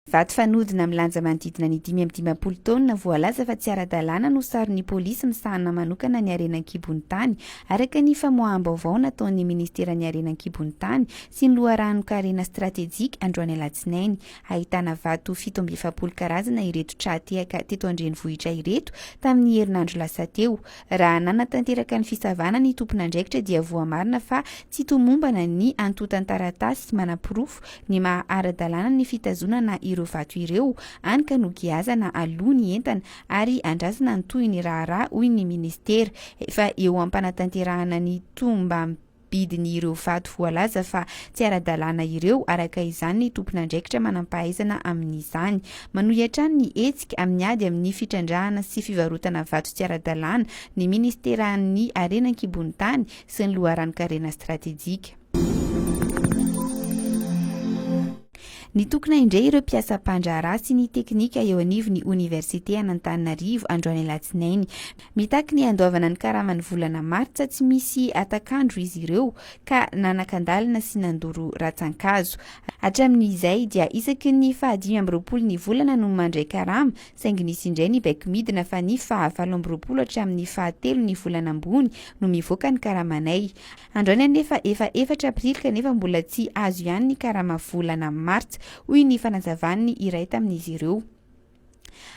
Vato fanodina milanja manodidina ny 55 taonina voalaza fa tsy ara-dalàna no saron'ny polisy misahana manokana ny harena an-kibon'ny tany, araka ny famoaham-baovao nataon'ny ministeran'ny harena an-kibon'ny tany sy ny loharanon-karena stratejika androany alatsinainy. Ahitana vato 47 karazana ireto tra-tehaka teto an-drenivohitra ireto tamin'ny herinandro lasa teo. Raha nanatanteraka ny fisavana ny tompon'andraikitra dia voamarina fa tsy tomombana ny antontan-taratasy manaporofo ny maha ara-dalàna ny fitazonana ireo vato ireo, any ka nogiazana aloha ny entana ary andrasana ny tohin'ny raharaha hoy ny minisitera. Efa eo am-panatanterahana ny tombam. bidin'ireo vato voalaza fa tsy ara-dalàna ireo, araka izany ny tompon'andraikitra manam-pahaizana amin'izany. Manohy hatrany ny hetsika amin'ny ady amin'ny fitrandrahana sy fivarotana vato tsy ara-dalàna ny minisiteran'ny Harena an-kibon'ny tany sy ny loharanon-karena stratejika. Nitokona indray ireo mpiasa mpandraharaha sy ny teknika eo anivon'ny oniversite an'Antananarivo androany alatsinainy. Mitaky ny handoavana ny karaman'ny volana martsa tsy misy hatak'andro izy ireo ka nanakan-dalana sy nandoro ratsan-kazo. Hatramin'izay dia isaky ny fahadimy amby 20 ny volana no mandray karama saingy nisy indray ny baiko midina fa ny faha 28 hatramin'ny fahatelo ny volana ambony no mivoaka ny karamanay. Androany anefa efa 4 aprily kanefa mbola tsy azo ihany ny karama volana martsa, hoy ny fanazavan'ny iray tamin'izy ireo.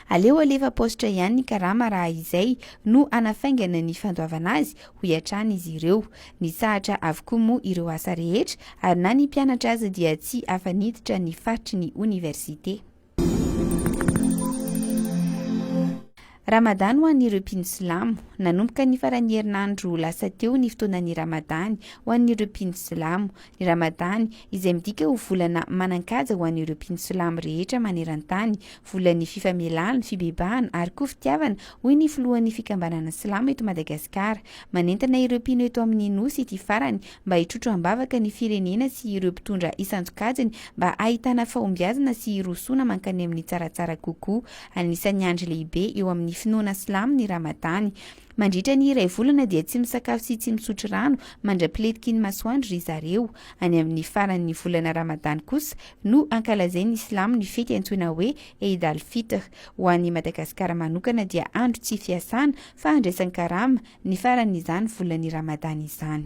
Aleo alefa paositra ihany ny karama raha izay no hanafaingana ny fandoavana azy, hoy hatrany izy ireo. Nitsahatra avokoa moa ireo asa rehetra ary na ny mpianatra aza dia tsy afa-niditra ny faritry ny oniversite. Ramadany ho an'ireo mpino silamo. Nanomboka ny faran'ny herinandro lasa teo ny fotoanan'ny Ramadany ho an'ireo mpino silamo. Ny Ramadany, izay midika ho volana manan-kaja ho an'ireo mpino silamo rehetra maneran-tany, volan'ny fifamelana, fibebahana ary koa fitiavana, hoy ny filohan'ny fikambanana silamo eto Madagasikara. Manentana ireo mpino eto amin'ny Nosy ity farany mba hitrotro am-bavaka ny firenena sy ireo mpitondra isan-tsokajiny mba hahitana fahombiazana sy hirosoana mankany amin'ny tsaratsara kokoa. Anisan'ny andry lehibe eo amin'ny finoana silamo ny Ramadany. Mandritra ny iray volana dia tsy misakafo sy tsy misotro rano mandra-piletiky ny masoandro ry zareo. Any amin'ny faran'ny volana Ramadany kosa no ankalazain'ny silamo ny fety antsoina hoe Eid al-Fitr. Ho an'i Madagasikara manokana dia andro tsy fiasana fa andraisan-karama ny faran'izany volan'ny Ramadany izany.